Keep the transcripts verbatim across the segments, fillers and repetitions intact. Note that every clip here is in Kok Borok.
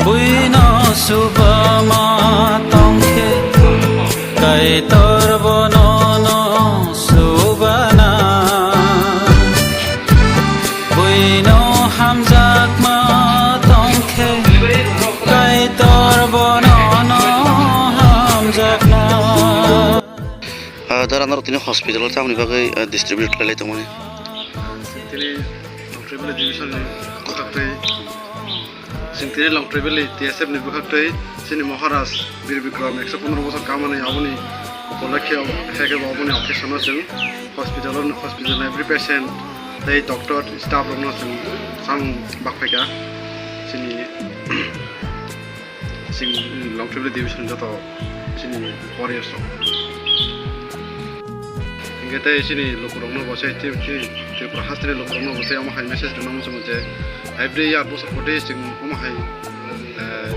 Buino subama tongkhe, Kaitor bono no subana. Buino hamjakma tongkhe, Kaitor bono no hamjakna. Ah, dara norok tini hospital o tamni bagwi, ah, distribute khlai tongmani. Tini Longthaibili division ni bwkhaktwi, chwng tini Longthaibili T S F ni bwkhaktwi chini Maharaj Bir Bikram ekso pondro bosor kamani aboni upolokhe, haikhe bo aboni occasion o chwng hospital o, hospital ni every patient tei doctor staff rokno chwng sang bakphaikha chini Chini Longthaibili division joto chini warriors rok. Hingke tei chini lukurokno bo se, tei, tei Tripura hasteni lukurokno bo se omo hai message rwna muchungo je every year bosor poti chwng omo hai, eh,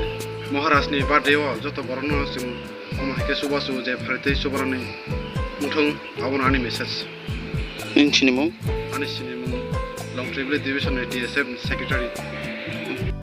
Maharaj ni birthday o joto borokno chwng omo hai khe chubachu je pharitwi chubanani muthung, abono ani message. Nini sinimung? Ani sinimung Longthaibili division ni T S F ni secretary.